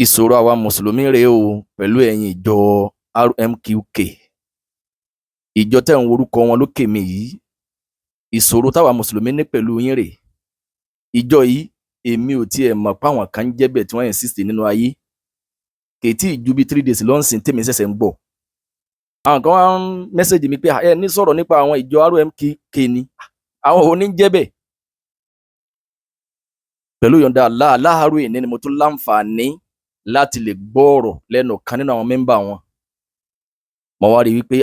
Ìṣòro àwa mùsùlùmí rèé o pẹ̀lú ẹ̀yin ìjọ RMQK, ìjọ tẹ́ ń worúkọ wọn lókè mi yìí. Ìṣòro táwa mùsùlùmí ní pẹ̀lú yín rèé. Ìjọ yìí, èmi ò tiẹ̀ mọ̀ páwọn kan ń jẹ́ bẹ́ẹ̀ tí wọ́n exist nínú ayé. Kètí ju bíi 3 days lọ́nsìn tèmi ṣẹ̀ṣẹ̀ ń gbọ́. Àwọn kan wá ń message mi pé ẹ ní sọ̀rọ̀ nípa àwọn ìjọ RMQK ni. Àwọn ò ní jẹ́ bẹ́ẹ̀. Pẹ̀lú ìyọ̀ǹda Allah, láàárọ̀ èní ni mo tún láǹfààní láti lè gbọ́ ọ̀rọ̀ lẹ́nu kan nínú àwọn member wọn. Mo wá rí i wípé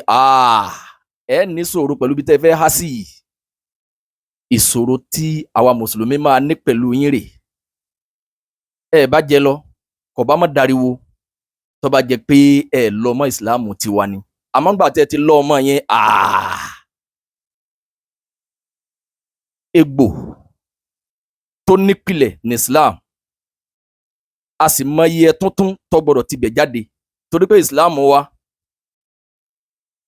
ẹ ní ṣòro pẹ̀lú bí tẹ́ ẹ fẹ́ há sí yìí. Ìṣòro tí àwa mùsùlùmí máa ní pẹ̀lú yín rèé. Ẹ bá jẹ lọ, kò bá má dariwo tó bá jẹ pé ẹ lọ mọ́ ìsìláàmù tiwa ni. Àmọ́ ńgbà tẹ́ ẹ ti lọ ọmọ yẹn, egbò tó nípìlẹ̀ ní Islam, a sì mọ iye tuntun tó gbọdọ̀ tibẹ̀ jáde, torí pé Islam wa,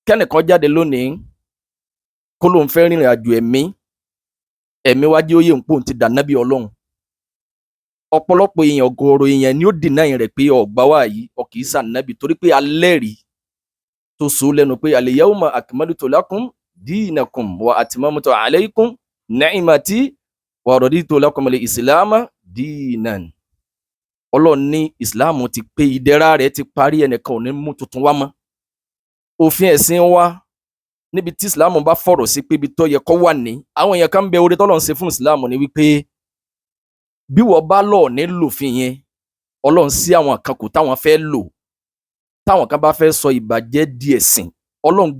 kẹ́nìkan jáde lónìí kó lóun fẹ́ rìnrìn àjò ẹ̀mí, ẹ̀mí wá jẹ́ òye òǹpò ti dànábì Ọlọ́run. Ọ̀pọ̀lọpọ̀ èèyàn, ọ̀gọ̀ọ̀rọ̀ èèyàn ni ó deny rẹ̀ pé ọ̀gbá wà yìí, ọ kì í sànábì, torí pé alẹ́rìí tó so lẹ́nu pé al-yawma akmaltu lakum dinakum wa atmamtu alaykum ni'mati wa raditu lakum al-islama dinan. Ọlọ́run ní ìsìláàmù ti pé, ìdẹ̀ra rẹ̀ ti parí, ẹnìkan ò ní mú tuntun wá mọ́. Òfin ẹ̀sìn wa, níbi tí ìsìláàmù bá fọ̀rọ̀ sí pé ibi tó yẹ kó wà ní, àwọn èèyàn kan ń bẹ. Oore tọ́lọ́run ṣe fún ìsìláàmù ni wípé bí wọ́n bá lọ̀ ní lòfin yẹn, Ọlọ́run sí àwọn kan kù táwọn fẹ́ lò. Táwọn kan bá fẹ́ sọ ìbàjẹ́ di ẹ̀sìn, Ọlọ́run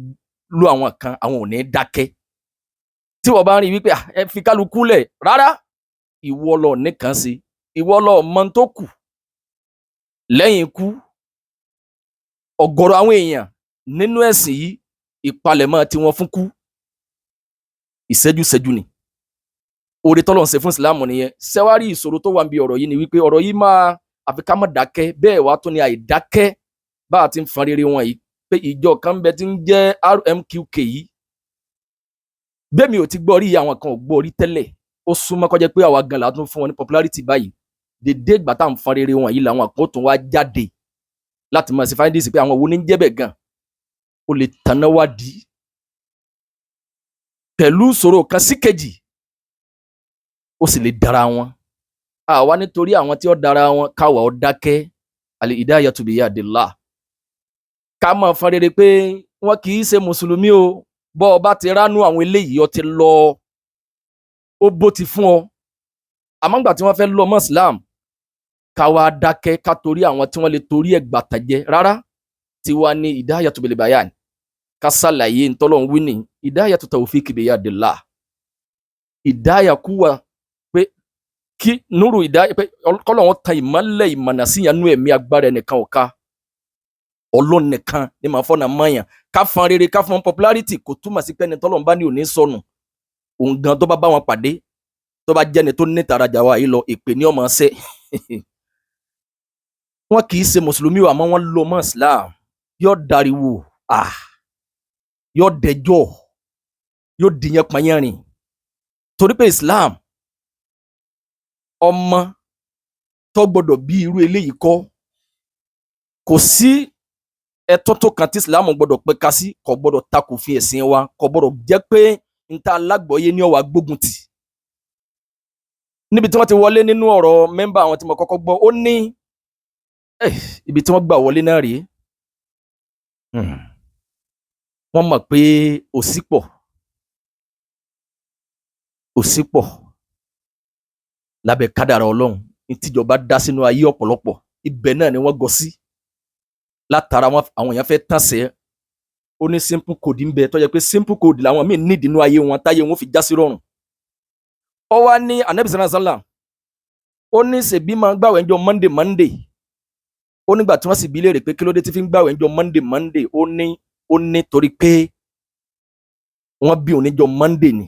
lò àwọn kan, àwọn ò ní dákẹ́. Tí wọ́n bá ń rí wípé ẹ fi kálukú lẹ̀, rárá, ìwọ lọ nìkan sí, ìwọ lọ mọ tó kù lẹ́yìn ikú. Ọ̀gọ̀rọ̀ àwọn èèyàn nínú ẹ̀sìn yìí, ìpalẹ̀mọ́ tiwọn fún kú ìṣẹ́jú ṣẹ́jú ni. Oore tọ́lọ́run ṣe fún ìsìláàmù nìyẹn. Ṣẹ́wárí, ìṣòro tó wà níbi ọ̀rọ̀ yìí ni wípé ọ̀rọ̀ yìí máa àfi ká má dákẹ́. Bẹ́ẹ̀ wá tún ni àìdákẹ́ bá a ti ń fọn rere wọn yìí pé ìjọ kan bẹ tí ń jẹ́ RMQK yìí. Bẹ́ẹ̀ mi ò ti gbọ́ rí, àwọn kan ò gbọ́ rí tẹ́lẹ̀. Ó súnmọ́ kó jẹ́ pé àwa gan la tún fún wọn ní popularity báyìí. Dédé ìgbà tá à ń fọn rere wọn yìí làwọn kan tún wá jáde láti máa ṣe findings pé àwọn wo ní ń jẹ́ bẹ́ẹ̀ gan. Ó lè tanná wádìí pẹ̀lú ìṣòro kan sí kejì, ó sì lè dára wọn. Àwa nítorí àwọn tí ó dára wọn, káwa ó dákẹ́. Al-hidayatu biyadillah. Ká máa fọn rere pé wọn kì í ṣe mùsùlùmí o. Bọ́ ọ bá ti ránú àwọn eléyìí, ọ ti lọ, ó bó ti fún ọ. Àmọ́ ńgbà tí wọ́n fẹ́ lọ mọ́ Islam, ká wá dákẹ́, ká torí àwọn tí wọ́n lè torí ẹ̀ gbàtàjẹ́, rárá. Tiwa ní hidayatu bil bayan, ká ṣàlàyé ntọ́lọ́run wí ní hidayatu tawfiki biyadillah. Ìdáyà kú wa pé kí núrù ìdáyà pé kọ́lọ́run tan ìmọ́lẹ̀ ìmọ̀nà síyàn nú ẹ̀mí, agbára ẹnìkan ò ká. Ọlọ́run nìkan ni màá fọ́nà mọ́yàn. Ká fọn rere, ká fọn popularity, kò túmọ̀ sí pé ẹni tọ́lọ́run bá ní òní sọnù. Òun gan tó bá bá wọn pàdé, tó bá jẹ́ni tó ní tarajà wa yìí lọ, èpè ní ọmọ ṣẹ́. Wọn kì í ṣe mùsùlùmí o, àmọ́ wọ́n lọ mọ́ Islam. Yóò dariwo, yóò dẹjọ́, yóò dìyẹn panyẹ́rìn, torí pé Islam, ọmọ tó gbọdọ̀ bí irú eléyìí kọ́. Kò sí ẹ̀tọ́ tó kan tí Islam gbọdọ̀ pẹ̀ka sí. Kò gbọdọ̀ takò fi ẹ̀sìn wa, kò gbọdọ̀ jẹ́ pé nta alágbọ̀ọ́yé ní ọ̀wà gbógun tì. Níbi tí wọ́n ti wọlé nínú ọ̀rọ̀ member àwọn tí mo kọ́kọ́ gbọ́, ó ní ibi tí wọ́n gbà wọlé náà rèé. Wọ́n mọ̀ pé òṣì pọ̀, òṣì pọ̀ lábẹ́ kádàrá Ọlọ́run tíjọba dá sínú ayé ọ̀pọ̀lọpọ̀. Ibẹ̀ náà ni wọ́n gọ sí látara wọn. Àwọn èèyàn fẹ́ tàn sẹ́. Ó ní simple code ń bẹ tó jẹ́ pé simple code làwọn míì nídìí nínú ayé wọn, táyé wọn fi já sí rọrùn. Ó wá ní Anabi sallallahu alaihi wasallam, ó ní ṣèbí máa ń gbàwẹ̀ ńjọ́ Monday Monday. Ó nígbà tí wọ́n sì bi léèrè pé kí ló dé tí fi ń gbàwẹ̀ ńjọ́ Monday Monday, ó ní torí pé wọ́n bí òun níjọ́ Monday ni.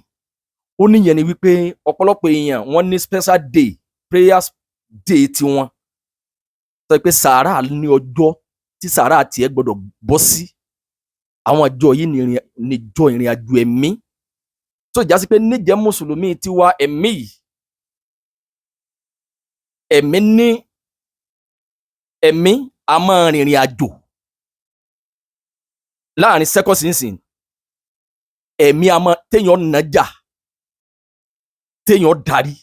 Ó níyẹn ni wípé ọ̀pọ̀lọpọ̀ èèyàn, wọ́n ní special day, prayer day tiwọn, sọ pé sàárà ní ọjọ́ tí sàárà tiẹ̀ gbọ́dọ̀ bọ́ sí. Àwọn àjọ yìí níjọ ìrìn àjò ẹ̀mí tó já sí pé níjẹ́ mùsùlùmí tiwa, ẹ̀mí yìí, ẹ̀mí ní Ẹ̀mí a máa rìnrìn àjò láàrin sẹ́kọ̀sì nsìn. Ẹ̀mí a máa téèyàn nàjà, téèyàn darí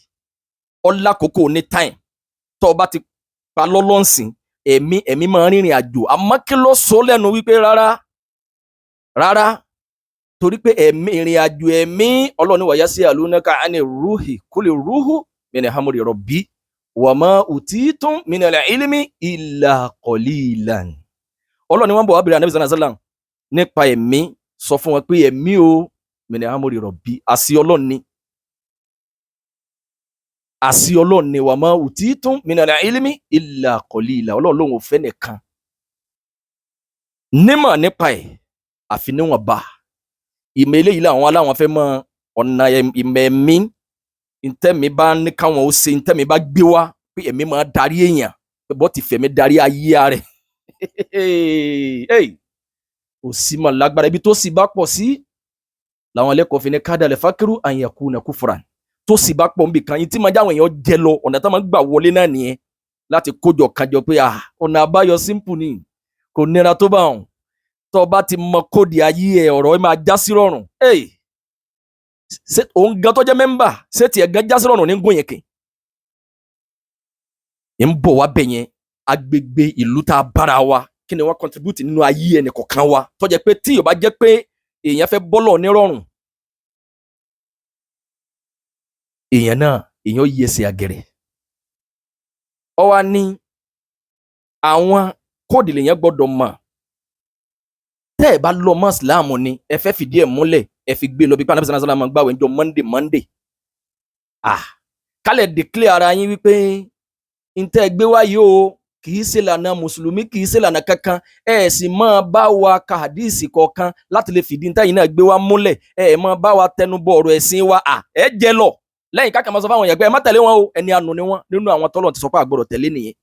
ọlákòókò ní time tó o bá ti pa lọ́lọ́sìn. Ẹ̀mí máa rìnrìn àjò, àmọ́ kí ló sọ lẹ́nu wípé rárá rárá? Torí pé ẹ̀mí, ìrìn àjò ẹ̀mí, Ọlọ́run wàyà sí àlùnáka àní rúhì kúlè rúhù min amri rabbi wa ma utitum minal ilmi illa qalilan. Ọlọ́run ni wọ́n bọ̀ wá bèrè Ànábì sallallahu alaihi wasallam nípa ẹ̀mí. Sọ fún wọn pé ẹ̀mí o, min amri rabbi, àṣì Ọlọ́run ni, àṣì Ọlọ́run ni. Wa ma utitum minal ilmi illa qalila. Ọlọ́run lòun ò fẹ́ nìkan nímọ̀ nípa ẹ̀ àfi níwọ̀nba. Ìmọ̀ eléyìí làwọn aláwọn fẹ́ mọ ọ̀nà ìmọ̀ ẹ̀mí, ntẹ́mi bá ní káwọn ó ṣe, ntẹ́mi bá gbé wá pé ẹ̀mí máa darí èèyàn, pé bọ́ ti fẹ̀mí darí ayé rẹ̀. Kò sí mọ̀ lágbára. Ibi tó sì bá pọ̀ sí làwọn ẹlẹ́kọ̀ọ́ fi ní kádàlẹ̀ fákírù àyànkú nà kúfùrà. Tó sì bá pọ̀ nbì kan yìí tí máa jáwọn èèyàn jẹ lọ, ọ̀nà tá máa gbà wọlé náà nìyẹn láti kójọ kájọ pé ọ̀nà àbáyọ simple ni, kò nira tó bá wọn. Tó bá ti mọ kóòdì ayé ẹ, ọ̀rọ̀ ẹ máa já sí rọrùn. Ṣé òun gan tó jẹ́ mẹ́mbà, ṣé tiẹ̀ gan já sí rọrùn ní gùn yẹn kì ń bọ̀ wá bẹ̀ yẹn? Agbègbè ìlú tá a bára wa, kí ni wọ́n contribute nínú ayé ẹnì kọ̀ọ̀kan wa tó jẹ́ pé tí yóò bá jẹ́ pé èèyàn fẹ́ bọ́lọ̀ nírọ̀rùn, èèyàn náà èèyàn yí ẹsẹ̀ àgẹ̀rẹ̀. Ọ wá ní àwọn kóòdì lèèyàn gbọ́dọ̀ mọ̀. Tẹ́ ẹ bá lọ mọ́ ìsìláàmù ni ẹ fẹ́ fìdí ẹ̀ múlẹ̀, ẹ fi gbé lọ bí pàánà bísí máa gbàwé ńjọ́ Monday Monday. Kálẹ̀ declare ara yín wípé ntẹ́ ẹ gbé wáyé o, kì í ṣe lànà mùsùlùmí, kì í ṣe lànà kankan. Ẹ sì máa bá wa ka hadísì kọ̀ọ̀kan láti lè fìdí ntẹ́ yìí náà gbé wá múlẹ̀. Ẹ máa bá wa tẹnubọ̀ ọ̀rọ̀ ẹ̀sìn wa. Ẹ jẹ lọ lẹ́yìn káàkiri máa sọ fáwọn èèyàn pé ẹ má tẹ̀lé wọn o, ẹni àánú ni wọ́n. Nínú àwọn tọ́lọ̀ ti sọ pé àgbọ̀dọ̀ tẹ̀lé nìyẹn.